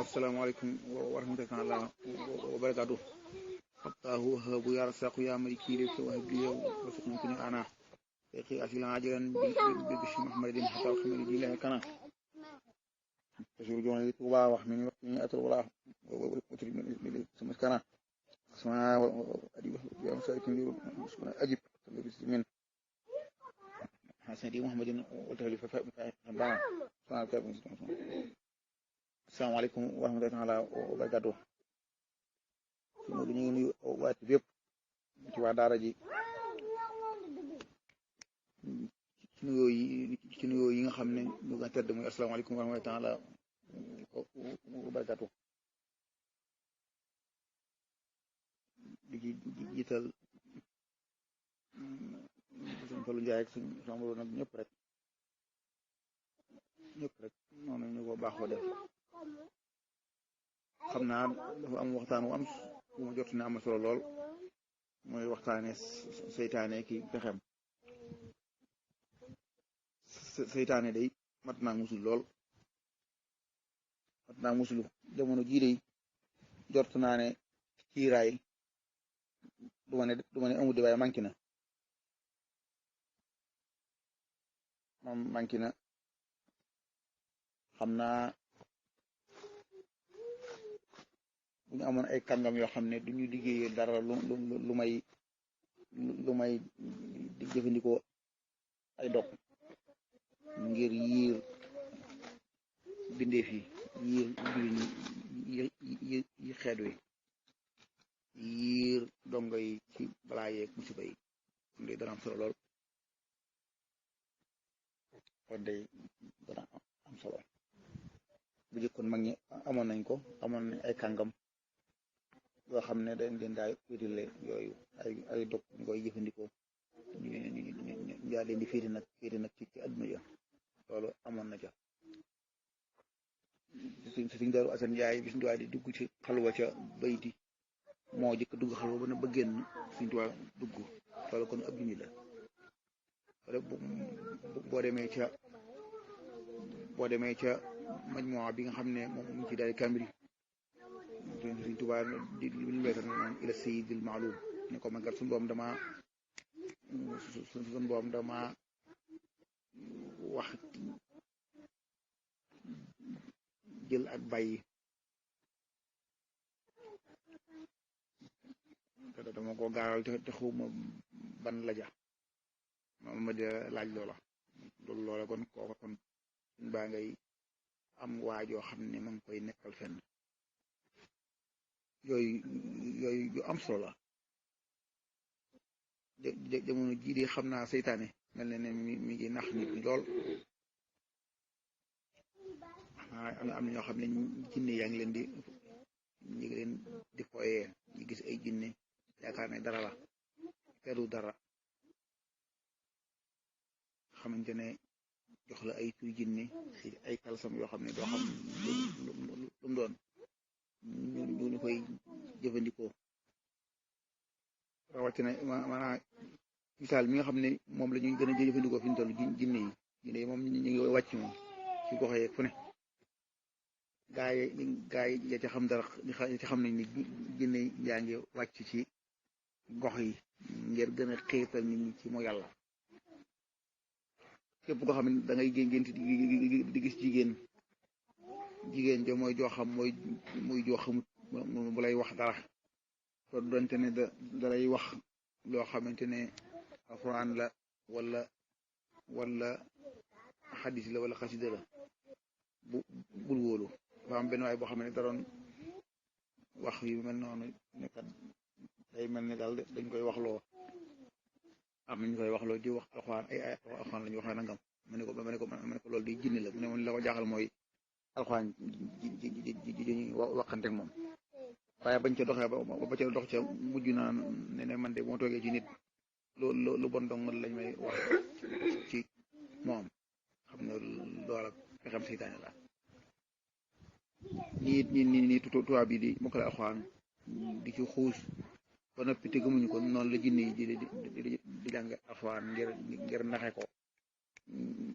asalaamaaleykum wa rahmatulah wa barakaatu. Fattaahu wahabu ya rasaqu ya maliki li wahab li warzuqni kun ana yaqi asilan ajilan bi bishri muhammadin hatta khamali dilahi kana tashur jona tuba wax min waqti atul wala wa utri min samaskana asma adi wa saikin li ajib min hasani muhammadin wa tawli fa ba asalaamaaleykum wa rahmatulah wa barakaatu. ñu ngi nuyu waat bépp ci waa daara ji ci nuyoo yi nga xam ne ñu nga tedd muy asalaamaaleykum wa rahmatulah wa barakaatu. di ci jiital suñ Fallu Njaay ak suñ Samboro nag ñëpp rek noonu ñu ko baaxoo def. xam naa dafa am waxtaan wu am bu ma jot ne am solo lool mooy waxtaane seytaane ki pexem seytaane day mat naa musul lool mat naa musulu jamono jii day jot naa ne kiiraay du ma ne amul de waaye manqué na moom manqué na xam naa bu ñu amoon ay kàngam yoo xam ne du ñu liggéeyee dara lu may di jëfandikoo ay dog ngir yiir bindeef yi yiir yi xeet wi yiir dongo yi ci balaa yeeg musiba yi ndi dana am solo lool kon day dana am solo bu jëkkoon mag ñi amoon nañ ko amoon nañ ay kàngam yoo xam ne dañ leen daay wétile yooyu ay dog ñu koy jëfandikoo leen di féeti nag ci àdduna ja loolu amoon na ca suñ Daaru Asan Njaay bi suñ tuwaa di dugg ci xalwa ca bayti moo jëkk dugg xalwa ba ne ba génn suñ tuwaa dugg loolu kon ab junni la boo demee ca majmuwa bi nga xam ne moom mu ci daal kamri suñ tubaa di lu weetal noonu ila sayidil maalum ne ko man kat suñu boom dama wax jël ak bàyyi te dama ko gaaral te xawma ban la ja ma di laaj loola kon kooka kon suñ baa ngay am waajoo xam ne ma ngi koy nekkal fenn yooyu yu am solo la jamono jii de xam naa seytaane mel na ne mi ngi nax nit ñi lool am na ñoo xam ne jinne yaa ngi leen di fooyee ñu gis ay jinne yaakaar ne dara la teru dara xamante ne jox la ay tuy jinne ay kalsam yoo xam ne doo xam lu mu doon ñu koy jëfandikoo rawatina maanaam misaal mi nga xam ne moom la ñuy gën a jëfandikoo fi ñu toll jinne yi moom ñu ngi wàcc moom ci gox yeeg fu ne gaa yi ya ca xam dara ci xam nañ ni jinne yaa ngi wàcc ci gox yi ngir gën a xiirtal nit ñi ci moo yàlla képp koo xam ne da ngay gént di gis jigéen jo mooy joo xam muy joo xamut bu lay wax dara to donte ne da lay wax loo xamante ne alxuraan la wala xadis la wala xasida la bul wóolu dafa am benn waay boo xam ne da doon wax yu mel noonu nekkat day mel ne daal dañ koy waxloo am nañu koy waxloo di wax alxuraan ay alxuraan la ñu waxee nangam ma ne ko loolu di jinne la mu ne moom la ko jaaxal mooy alxuraan ji waxante ak moom waaye bañ ca doxee ba ca dox ca mujj naa ne man de moo toogee ci nit lu bon dong lañ may wax ci moom xam ne loola pexem seytaane la nii tubaab bi di mokkale alxuraan di ci xuus ba noppi te gëmuñu ko noonu la jinne yi di jàng alxuraan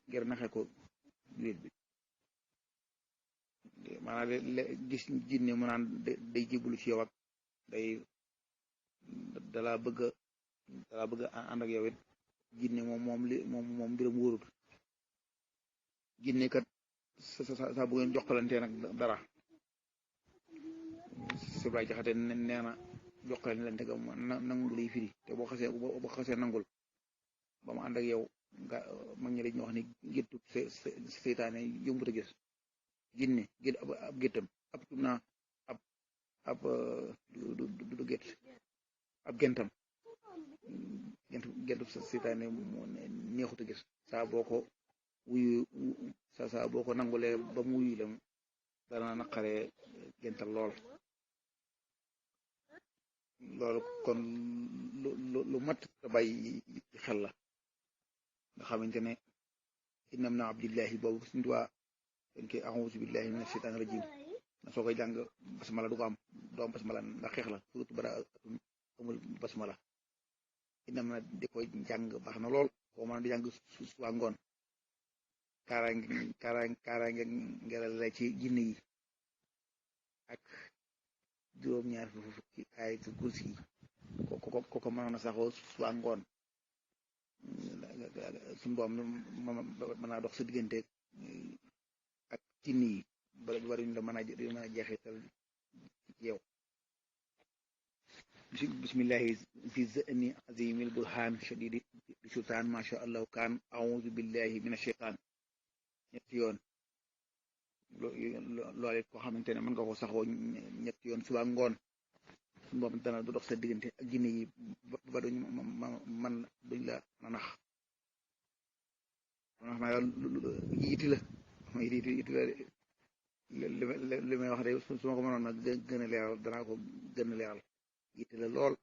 ngir naxe ko wéet bi maanaam gis jinne mu naan day jébbalu ci yow ak day dalaa bëgg a ànd ak yow it jinne moom mbiram wóorut jinne kat sa bu ngeen jokkalantee nag dara Sibra Jaxate nee na jokkalante ga nangul lay firi te boo xasee nangul ba mu ànd ak yow nga mag ñi dañuy wax ni géttu seytaane yombut a gis jinne gét ab géttam ab naa ab du gétt ab gentam gentu seytaane neexut a gis saa boo ko wuyu saa boo ko nangulee ba mu wuyu lam dana naqaree gental loolu kon lu mat a bàyyi xel la nga xamante ne innam na abdillahi boobu suñu tuwaa dañ koy a'uuzu billahi mina shaytaani rajim na soo koy jàng basmala du ko am doom basmala ndax xeex la surtout bara amul basmala innam na di koy jàng baax na lool koo mën di jàng suba ngoon kaaraange ngelal la ci jinne yi ak juróom-ñaar fukki ayatul kursi yi ko mënoon a saxoo suba ngoon suñu boom mën naa dox sa diggante ak jinne yi bariñ la mën a jeexital ci yow bismillahi fi zani azimil burhan shadidi sultaan masha allahu kaan a'udhu billahi min ashaytan ñetti yoon loolu koo xamante ne mën nga ko saxoo ñetti yoon suba ngoon suñu boom dana du dox sa diggante ak jinne yi ba duñ duñ la na nax yiti la li may wax de su ma ko mënoon nag gën a leeral danaa ko gën a leeral yitte la lool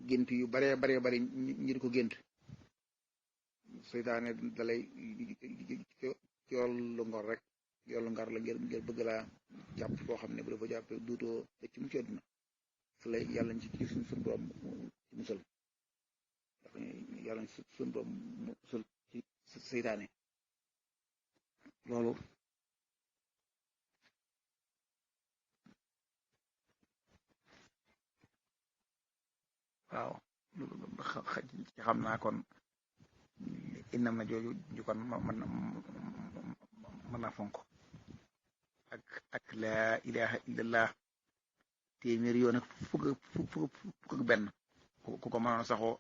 gént yu baree bari ñi di ko gént seytaane dalay yoolu ngor rek yoolu ngar la ngir bëgg laa jàpp foo xam ne bu dafa jàppee duutoo da ci mucc àdduna fu lay yàlla ci suñu borom ci musal yàlla suñu borom musal ci seytaane loolu waaw ci xam naa kon innam na jooju ju kon mën naa fonk ak laa ilaha illallah téeméer yoon ak fukk ak benn ku ko mënoon saxoo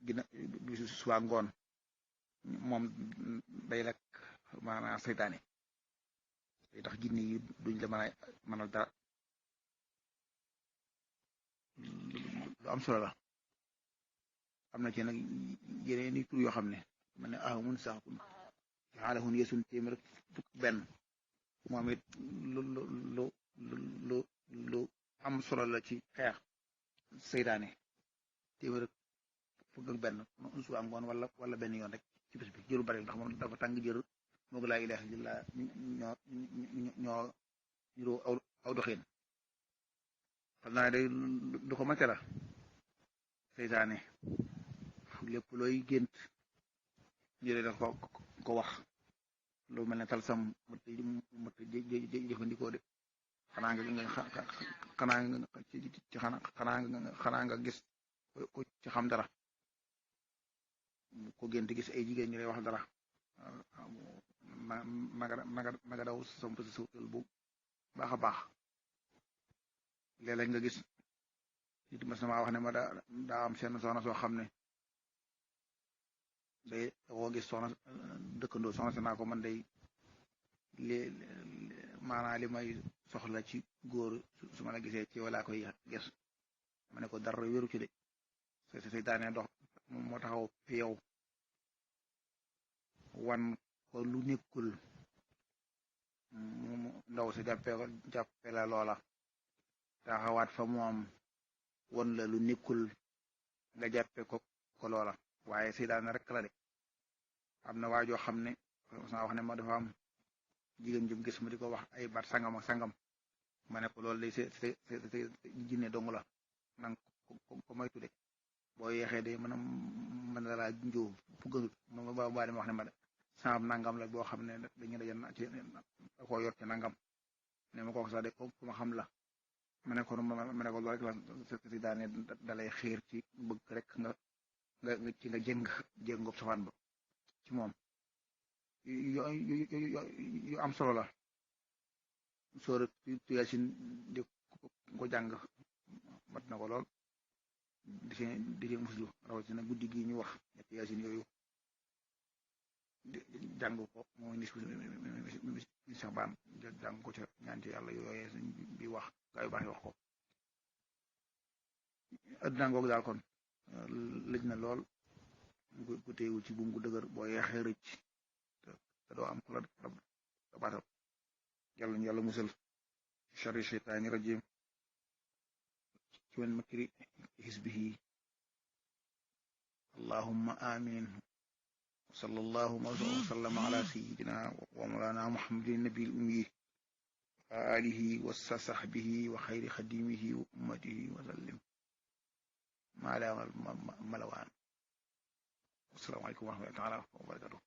gina bisu suba ngoon moom day lakk maanaam seytaane day tax jinne yi duñ la mënal dara lu am solo la am na ci nag yeneen i tur yoo xam ne man ne ahamun saxkun xaalahun yesun téeméer fukk benn moom it lu am solo la ci xeex seytaane téeméer fukk ak benn suba ngoon wala benn yoon rek ci bés bi jëru bari ndax moom dafa tàng jër moog laa ilaaha illa ñoo niroo aw doxin xam naa day du ko mate la seytaane lépp looy gént njëre da ko wax lu mel ne talsam mët jëfandikoo de xanaa nga gis ko ci xam dara ko gént gis ay jigéen ñu lay wax dara naga daw samp si suutal bu baax a baax léeg-léeg nga gis nit mas na maa wax ne ma daa am seen soxna soo xam ne day koo gis soxna dëkkandoo soxna si naa ko man day maanaa li may soxla ci góor su ma la gisee ci wala koy gis ma ne ko dara wéru ci de seytaane dox moo taxaw fi yow wan ko lu nekkul ndaw si jàppe la loola taxawaat fa moom won la lu nekkul nga jàppe ko loola waaye seytaane rek la de am na waajoo xam ne saa wax ne ma dafa am jigéen jum gis ma di ko wax ay baat sangam ak sangam ma ne ko loolu day jinne dong la nang ko moytu de boo yeexee de mën na laa njóob fu gënut ma wax ne ma saam nangam la boo xam ne dañuy daje ci da koo yor ci nangam ne ma kooku sax de ko ma xam la ma ne ko loolu rek la si daane dalay xiir ci bëgg rek nga ci nga jéngoog safaan ba ci moom yu am solo la sóora Yaasin di ko jàng mat na ko lool di ci muslu rawatina guddi gi ñu wax ñetti Yaasin yooyu jàng ko mooy ni Saxbaan jàng ko ca ñaan ci yàlla yooyee bi wax gaa yu baax yi wax ko adduna ngoog daal kon lëj na lool ku téewul ci buum gu dëgër boo yeexee rëcc te doo am ku la dabaatal yàlla ñu yàlla musal charri cheytaani rajim ci wen makri xisbihi allahumma amin وصلى الله وسلم على سيدنا ومولانا محمد النبي الأمي وآله وصحبه وخير خديمه وأمته وسلم ما لا ملوان. السلام عليكم ورحمة الله تعالى وبركاته.